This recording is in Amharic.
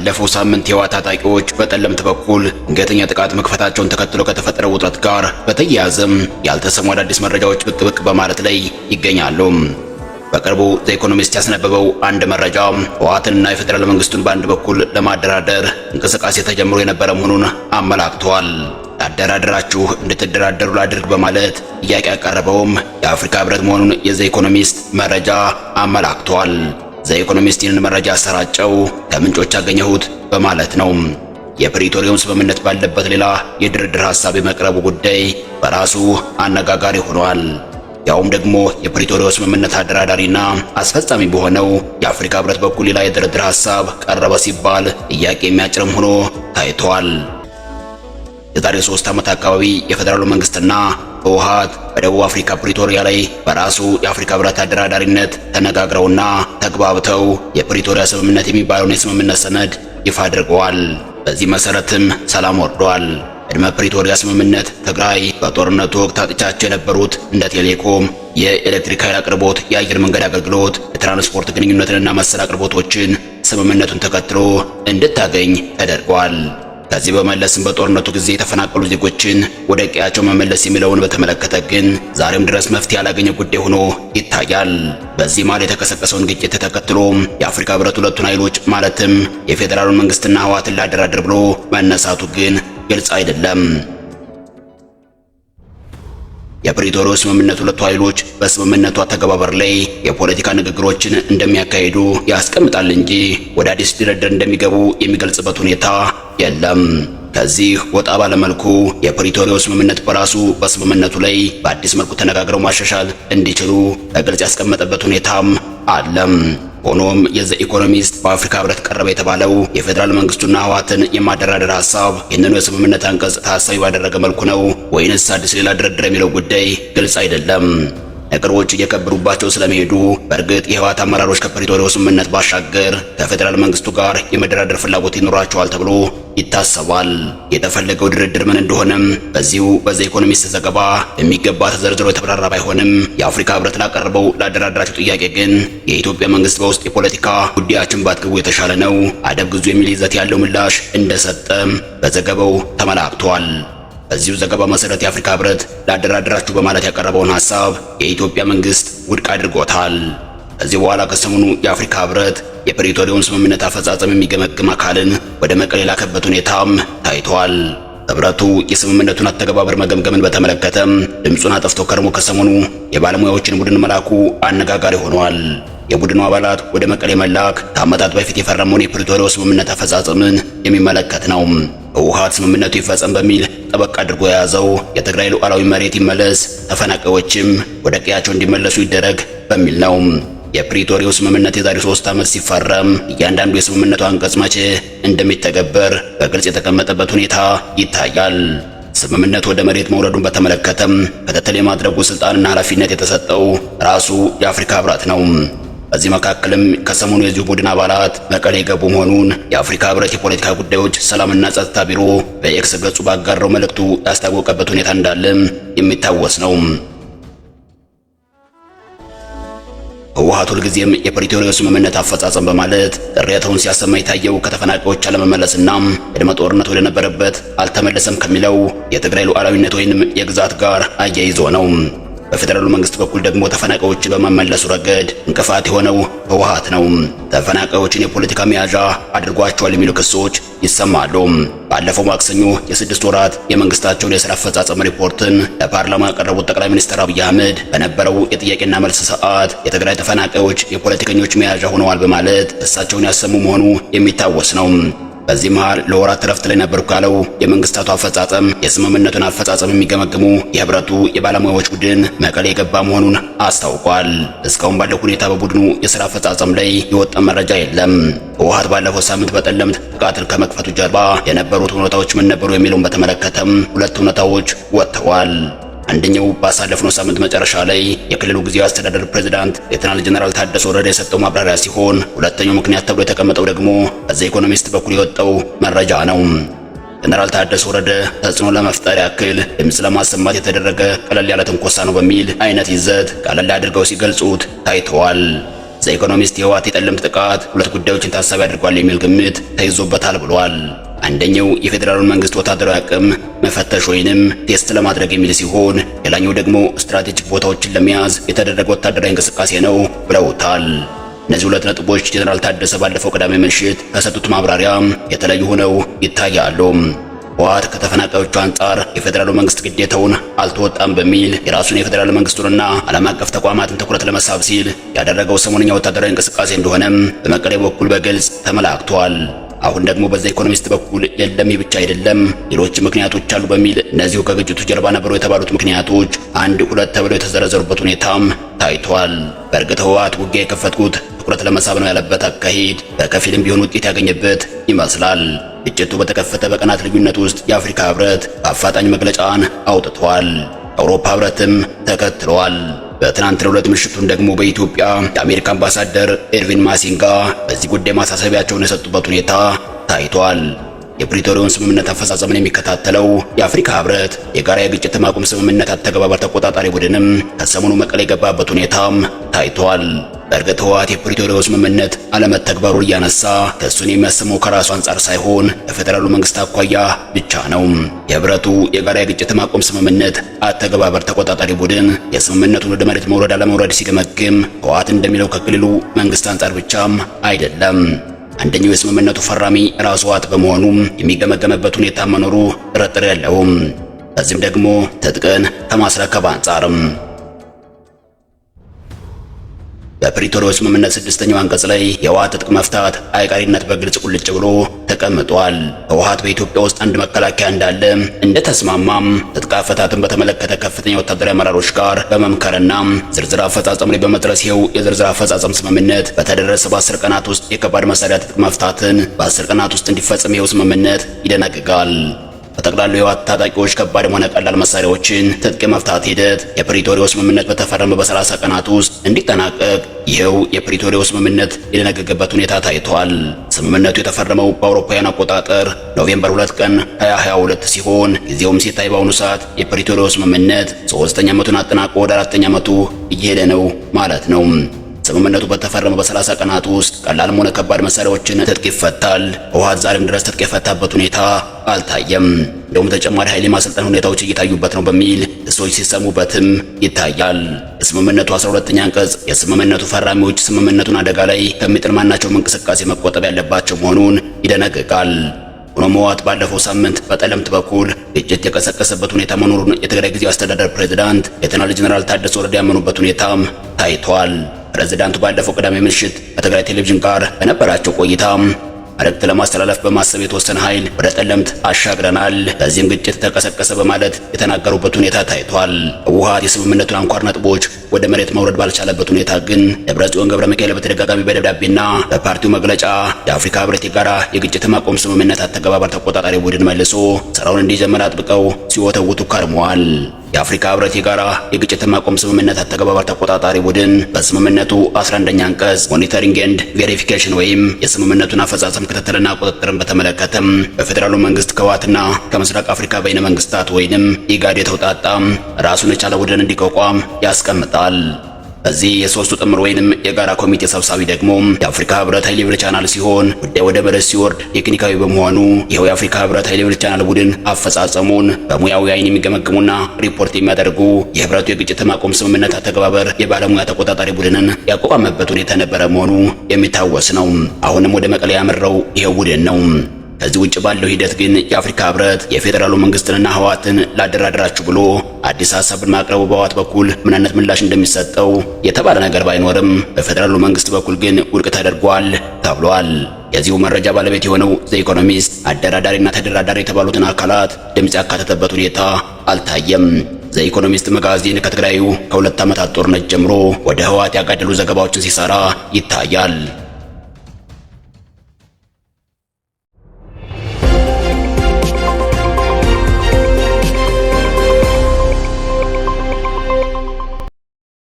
ባለፈው ሳምንት የህወሓት ታጣቂዎች በጠለምት በኩል ድንገተኛ ጥቃት መክፈታቸውን ተከትሎ ከተፈጠረው ውጥረት ጋር በተያያዘም ያልተሰሙ አዳዲስ መረጃዎች ብቅ ብቅ በማለት ላይ ይገኛሉ። በቅርቡ ዘ ኢኮኖሚስት ያስነበበው አንድ መረጃ ህወሓትንና የፌዴራል መንግስቱን በአንድ በኩል ለማደራደር እንቅስቃሴ ተጀምሮ የነበረ መሆኑን አመላክቷል። ላደራድራችሁ እንድትደራደሩ ላድርግ በማለት ጥያቄ ያቀረበውም የአፍሪካ ህብረት መሆኑን የዘ ኢኮኖሚስት መረጃ አመላክቷል። ዘ ኢኮኖሚስት ይህንን መረጃ ያሰራጨው ከምንጮች ያገኘሁት በማለት ነው። የፕሪቶሪያውን ስምምነት ባለበት ሌላ የድርድር ሐሳብ የመቅረቡ ጉዳይ በራሱ አነጋጋሪ ሆኗል። ያውም ደግሞ የፕሪቶሪያው ስምምነት አደራዳሪና አስፈጻሚ በሆነው የአፍሪካ ህብረት በኩል ሌላ የድርድር ሐሳብ ቀረበ ሲባል ጥያቄ የሚያጭርም ሆኖ ታይቷል። የዛሬ 3 ዓመት አካባቢ የፌዴራሉ መንግስትና ህወሓት በደቡብ አፍሪካ ፕሪቶሪያ ላይ በራሱ የአፍሪካ ህብረት አደራዳሪነት ተነጋግረውና ተግባብተው የፕሪቶሪያ ስምምነት የሚባለውን የስምምነት ሰነድ ይፋ አድርገዋል። በዚህ መሰረትም ሰላም ወርዷል። ቅድመ ፕሪቶሪያ ስምምነት ትግራይ በጦርነቱ ወቅት አጥቻቸው የነበሩት እንደ ቴሌኮም፣ የኤሌክትሪክ ኃይል አቅርቦት፣ የአየር መንገድ አገልግሎት፣ የትራንስፖርት ግንኙነትንና መሰል አቅርቦቶችን ስምምነቱን ተከትሎ እንድታገኝ ተደርጓል። ከዚህ በመለስም በጦርነቱ ጊዜ የተፈናቀሉ ዜጎችን ወደ ቀያቸው መመለስ የሚለውን በተመለከተ ግን ዛሬም ድረስ መፍትሄ ያላገኘ ጉዳይ ሆኖ ይታያል። በዚህ መሃል የተቀሰቀሰውን ግጭት ተከትሎ የአፍሪካ ህብረት ሁለቱን ኃይሎች ማለትም የፌዴራሉን መንግስትና ህወሓትን ላደራድር ብሎ መነሳቱ ግን ግልጽ አይደለም። የፕሪቶሪያው ስምምነት ሁለቱ ኃይሎች በስምምነቱ አተገባበር ላይ የፖለቲካ ንግግሮችን እንደሚያካሂዱ ያስቀምጣል እንጂ ወደ አዲስ ድርድር እንደሚገቡ የሚገልጽበት ሁኔታ የለም። ከዚህ ወጣ ባለመልኩ የፕሪቶሪያው ስምምነት በራሱ በስምምነቱ ላይ በአዲስ መልኩ ተነጋግረው ማሻሻል እንዲችሉ በግልጽ ያስቀመጠበት ሁኔታም አለም። ሆኖም የዘ ኢኮኖሚስት በአፍሪካ ህብረት ቀረበ የተባለው የፌዴራል መንግስቱና ህወሓትን የማደራደር ሀሳብ ይህንኑ የስምምነት አንቀጽ ታሳቢ ባደረገ መልኩ ነው ወይንስ አዲስ ሌላ ድርድር የሚለው ጉዳይ ግልጽ አይደለም። ነገሮች እየከበዱባቸው ስለመሄዱ በእርግጥ የህወሓት አመራሮች ከፕሪቶሪያው ስምምነት ባሻገር ከፌዴራል መንግስቱ ጋር የመደራደር ፍላጎት ይኖራቸዋል ተብሎ ይታሰባል። የተፈለገው ድርድር ምን እንደሆነም በዚሁ በዘ ኢኮኖሚስት ዘገባ የሚገባ ተዘርዝሮ የተብራራ ባይሆንም የአፍሪካ ህብረት ላቀረበው ላደራደራቸው ጥያቄ ግን የኢትዮጵያ መንግስት በውስጥ የፖለቲካ ጉዳያችን ባትገቡ የተሻለ ነው፣ አደብ ግዙ የሚል ይዘት ያለው ምላሽ እንደሰጠ በዘገባው ተመላክቷል። በዚሁ ዘገባ መሰረት የአፍሪካ ህብረት ላደራደራችሁ በማለት ያቀረበውን ሐሳብ የኢትዮጵያ መንግስት ውድቅ አድርጎታል። ከዚህ በኋላ ከሰሞኑ የአፍሪካ ህብረት የፕሪቶሪያውን ስምምነት አፈጻጸም የሚገመግም አካልን ወደ መቀሌ የላከበት ሁኔታም ታይቷል። ህብረቱ የስምምነቱን አተገባበር መገምገምን በተመለከተም ድምፁን አጥፍቶ ከርሞ ከሰሞኑ የባለሙያዎችን ቡድን መላኩ አነጋጋሪ ሆኗል። የቡድኑ አባላት ወደ መቀሌ መላክ ከዓመታት በፊት የፈረመውን የፕሪቶሪያው ስምምነት አፈጻጸምን የሚመለከት ነው። ህወሓት ስምምነቱ ይፈጸም በሚል ጠበቅ አድርጎ የያዘው የትግራይ ሉዓላዊ መሬት ይመለስ፣ ተፈናቃዮችም ወደ ቀያቸው እንዲመለሱ ይደረግ በሚል ነው። የፕሪቶሪያው ስምምነት የዛሬ 3 ዓመት ሲፈረም እያንዳንዱ የስምምነቱ አንቀጽ መቼ እንደሚተገበር በግልጽ የተቀመጠበት ሁኔታ ይታያል። ስምምነቱ ወደ መሬት መውረዱን በተመለከተም ክትትል የማድረጉ ስልጣንና ኃላፊነት የተሰጠው ራሱ የአፍሪካ ህብረት ነው። በዚህ መካከልም ከሰሞኑ የዚሁ ቡድን አባላት መቀሌ የገቡ መሆኑን የአፍሪካ ህብረት የፖለቲካ ጉዳዮች ሰላምና ጸጥታ ቢሮ በኤክስ ገጹ ባጋራው መልእክቱ ያስታወቀበት ሁኔታ እንዳለም የሚታወስ ነው። ህወሓት ሁልጊዜም የፕሪቶሪያው ስምምነት አፈጻጸም በማለት ቅሬታውን ሲያሰማ የታየው ከተፈናቃዮች አለመመለስና ቅድመ ጦርነት ወደነበረበት አልተመለሰም ከሚለው የትግራይ ሉዓላዊነት ወይንም የግዛት ጋር አያይዞ ነው። በፌዴራሉ መንግስት በኩል ደግሞ ተፈናቃዮችን በመመለሱ ረገድ እንቅፋት የሆነው ህወሓት ነው። ተፈናቃዮችን የፖለቲካ መያዣ አድርጓቸዋል የሚሉ ክሶች ይሰማሉ። ባለፈው ማክሰኞ የ6 ወራት የመንግስታቸውን የስራ አፈጻጸም ሪፖርትን ለፓርላማ ያቀረቡት ጠቅላይ ሚኒስትር አብይ አህመድ በነበረው የጥያቄና መልስ ሰዓት የትግራይ ተፈናቃዮች የፖለቲከኞች መያዣ ሆነዋል በማለት እሳቸውን ያሰሙ መሆኑ የሚታወስ ነው። በዚህ መሃል ለወራት እረፍት ላይ ነበርኩ ካለው የመንግስታቱ አፈጻጸም የስምምነቱን አፈጻጸም የሚገመግሙ የህብረቱ የባለሙያዎች ቡድን መቀሌ የገባ መሆኑን አስታውቋል። እስካሁን ባለው ሁኔታ በቡድኑ የስራ አፈጻጸም ላይ የወጣ መረጃ የለም። ህወሓት ባለፈው ሳምንት በጠለምት ጥቃትን ከመክፈቱ ጀርባ የነበሩት ሁኔታዎች ምን ነበሩ የሚለውን በተመለከተም ሁለት እውነታዎች ወጥተዋል። አንደኛው ባሳለፍነው ሳምንት መጨረሻ ላይ የክልሉ ጊዜያዊ አስተዳደር ፕሬዝዳንት ሌተናል ጀነራል ታደሰ ወረደ የሰጠው ማብራሪያ ሲሆን፣ ሁለተኛው ምክንያት ተብሎ የተቀመጠው ደግሞ በዘ ኢኮኖሚስት በኩል የወጣው መረጃ ነው። ጀነራል ታደሰ ወረደ ተጽዕኖ ለመፍጠር ያክል ድምፅ ለማሰማት የተደረገ ቀለል ያለ ትንኮሳ ነው በሚል አይነት ይዘት ቀለል አድርገው ሲገልጹት ታይተዋል። ዘ ኢኮኖሚስት የህወሓት የጠለምት ጥቃት ሁለት ጉዳዮችን ታሳቢ አድርጓል የሚል ግምት ተይዞበታል ብሏል። አንደኛው የፌዴራሉን መንግስት ወታደራዊ አቅም መፈተሽ ወይንም test ለማድረግ የሚል ሲሆን፣ ሌላኛው ደግሞ strategic ቦታዎችን ለመያዝ የተደረገ ወታደራዊ እንቅስቃሴ ነው ብለውታል። እነዚህ ሁለት ነጥቦች ጀነራል ታደሰ ባለፈው ቅዳሜ ምሽት ከሰጡት ማብራሪያ የተለዩ ሆነው ይታያሉ። ህወሓት ከተፈናቃዮቹ አንጻር የፌዴራሉ መንግስት ግዴታውን አልተወጣም በሚል የራሱን የፌዴራል መንግስቱንና ዓለም አቀፍ ተቋማትን ትኩረት ለመሳብ ሲል ያደረገው ሰሞነኛ ወታደራዊ እንቅስቃሴ እንደሆነም በመቀሌ በኩል በግልጽ ተመላክቷል። አሁን ደግሞ በዘ ኢኮኖሚስት በኩል የለም፣ ይህ ብቻ አይደለም፣ ሌሎች ምክንያቶች አሉ በሚል እነዚሁ ከግጭቱ ጀርባ ነበሩ የተባሉት ምክንያቶች አንድ ሁለት ተብለው የተዘረዘሩበት ሁኔታም ታይቷል። በእርግጥ ህወሓት ውጊያ የከፈትኩት ትኩረት ለመሳብ ነው ያለበት አካሄድ በከፊልም ቢሆን ውጤት ያገኘበት ይመስላል። ግጭቱ በተከፈተ በቀናት ልዩነት ውስጥ የአፍሪካ ህብረት በአፋጣኝ መግለጫን አውጥቷል። የአውሮፓ ህብረትም ተከትሏል። በትናንትናው ዕለት ምሽቱን ደግሞ በኢትዮጵያ የአሜሪካ አምባሳደር ኤርቪን ማሲንጋ በዚህ ጉዳይ ማሳሰቢያቸውን የሰጡበት ሁኔታ ታይቷል። የፕሪቶሪያውን ስምምነት አፈጻጸምን የሚከታተለው የአፍሪካ ህብረት የጋራ የግጭት ማቆም ስምምነት አተገባበር ተቆጣጣሪ ቡድንም ከሰሞኑ መቀሌ የገባበት ሁኔታም ታይቷል። በእርግጥ ህወሓት የፕሪቶሪያው ስምምነት አለመተግበሩን እያነሳ ክሱን የሚያሰማው ከራሱ አንጻር ሳይሆን ከፌዴራሉ መንግስት አኳያ ብቻ ነው። የህብረቱ የጋራ የግጭት ማቆም ስምምነት አተገባበር ተቆጣጣሪ ቡድን የስምምነቱን ወደ መሬት መውረድ አለመውረድ ሲገመግም ህወሓት እንደሚለው ከክልሉ መንግስት አንጻር ብቻም አይደለም። አንደኛው የስምምነቱ ፈራሚ ራሱ ህወሓት በመሆኑ የሚገመገምበት ሁኔታ መኖሩ ጥርጥር የለውም። በዚህም ደግሞ ትጥቅን ከማስረከብ አንጻርም በፕሪቶሪያው ስምምነት ስድስተኛው አንቀጽ ላይ የህወሓት ትጥቅ መፍታት አይቀሬነት በግልጽ ቁልጭ ብሎ ተቀምጧል። ህወሓት በኢትዮጵያ ውስጥ አንድ መከላከያ እንዳለ እንደተስማማም ትጥቅ አፈታትን በተመለከተ ከፍተኛ ወታደራዊ አመራሮች ጋር በመምከርና ዝርዝር አፈጻጸም ላይ በመድረስ ይኸው የዝርዝር አፈጻጸም ስምምነት በተደረሰ በ10 ቀናት ውስጥ የከባድ መሳሪያ ትጥቅ መፍታትን በ10 ቀናት ውስጥ እንዲፈጸም ይኸው ስምምነት ይደነግጋል። በጠቅላላው የህወሓት ታጣቂዎች ከባድም ሆነ ቀላል መሳሪያዎችን ትጥቅ የመፍታት ሂደት የፕሪቶሪያው ስምምነት በተፈረመ በ30 ቀናት ውስጥ እንዲጠናቀቅ ይኸው የፕሪቶሪያው ስምምነት የደነገገበት ሁኔታ ታይቷል። ስምምነቱ የተፈረመው በአውሮፓውያን አቆጣጠር November 2 ቀን 2022 ሲሆን ጊዜውም ሲታይ በአሁኑ ሰዓት የፕሪቶሪያው ስምምነት ሶስተኛ ዓመቱን አጠናቆ ወደ አራተኛ ዓመቱ እየሄደ ነው ማለት ነው። ስምምነቱ በተፈረመ በ30 ቀናት ውስጥ ቀላልም ሆነ ከባድ መሳሪያዎችን ትጥቅ ይፈታል። ህወሓት ዛሬም ድረስ ትጥቅ የፈታበት ሁኔታ አልታየም። እንደውም ተጨማሪ ኃይል የማሰልጠን ሁኔታዎች እየታዩበት ነው በሚል ክሶች ሲሰሙበትም ይታያል። የስምምነቱ 12ኛ አንቀጽ የስምምነቱ ፈራሚዎች ስምምነቱን አደጋ ላይ ከሚጥል ማናቸውም እንቅስቃሴ መቆጠብ ያለባቸው መሆኑን ይደነግጋል። ሆኖም ህወሓት ባለፈው ሳምንት በጠለምት በኩል ግጭት የቀሰቀሰበት ሁኔታ መኖሩን የትግራይ ጊዜያዊ አስተዳደር ፕሬዝዳንት ሌተናል ጀነራል ታደሰ ወረደ ያመኑበት ሁኔታም ታይቷል። ፕሬዝዳንቱ ባለፈው ቅዳሜ ምሽት ከትግራይ ቴሌቪዥን ጋር በነበራቸው ቆይታ መልእክት ለማስተላለፍ በማሰብ የተወሰነ ኃይል ወደ ጠለምት አሻግረናል፣ በዚህም ግጭት ተቀሰቀሰ በማለት የተናገሩበት ሁኔታ ታይቷል። ህወሓት የስምምነቱን አንኳር ነጥቦች ወደ መሬት መውረድ ባልቻለበት ሁኔታ ግን ደብረጽዮን ገብረ ሚካኤል በተደጋጋሚ በደብዳቤና በፓርቲው መግለጫ የአፍሪካ ህብረት የጋራ የግጭት ማቆም ስምምነት አተገባበር ተቆጣጣሪ ቡድን መልሶ ስራውን እንዲጀምር አጥብቀው ሲወተውቱ ከርመዋል። የአፍሪካ ህብረት የጋራ የግጭት ማቆም ስምምነት አተገባበር ተቆጣጣሪ ቡድን በስምምነቱ 11ኛ አንቀጽ monitoring and verification ወይም የስምምነቱን አፈጻጸም ክትትልና ቁጥጥርን በተመለከተም በፌዴራሉ መንግስት ከህወሓትና ከምስራቅ አፍሪካ በይነ መንግስታት ወይንም ኢጋድ የተውጣጣ ራሱን የቻለ ቡድን እንዲቋቋም ያስቀምጣል። በዚህ የሶስቱ ጥምር ወይንም የጋራ ኮሚቴ ሰብሳቢ ደግሞ የአፍሪካ ህብረት high level channel ሲሆን ጉዳይ ወደ መሬት ሲወርድ ቴክኒካዊ በመሆኑ ይኸው የአፍሪካ ህብረት high level channel ቡድን አፈጻጸሙን በሙያዊ አይን የሚገመግሙና ሪፖርት የሚያደርጉ የህብረቱ የግጭት ማቆም ስምምነት አተገባበር የባለሙያ ተቆጣጣሪ ቡድንን ያቋቋመበት ሁኔታ የነበረ መሆኑ የሚታወስ ነው። አሁንም ወደ መቀሌ ያመራው ይኸው ቡድን ነው። ከዚህ ውጭ ባለው ሂደት ግን የአፍሪካ ህብረት የፌዴራሉ መንግስትንና ህወሓትን ላደራድራችሁ ብሎ አዲስ ሀሳብን ማቅረቡ በህወሓት በኩል ምን አይነት ምላሽ እንደሚሰጠው የተባለ ነገር ባይኖርም በፌዴራሉ መንግስት በኩል ግን ውድቅ ተደርጓል ተብሏል። የዚሁ መረጃ ባለቤት የሆነው ዘ ኢኮኖሚስት አደራዳሪና ተደራዳሪ የተባሉትን አካላት ድምጽ ያካተተበት ሁኔታ አልታየም። ዘ ኢኮኖሚስት magazine ከትግራዩ ከሁለት ዓመታት ጦርነት ጀምሮ ወደ ህወሓት ያጋደሉ ዘገባዎችን ሲሰራ ይታያል።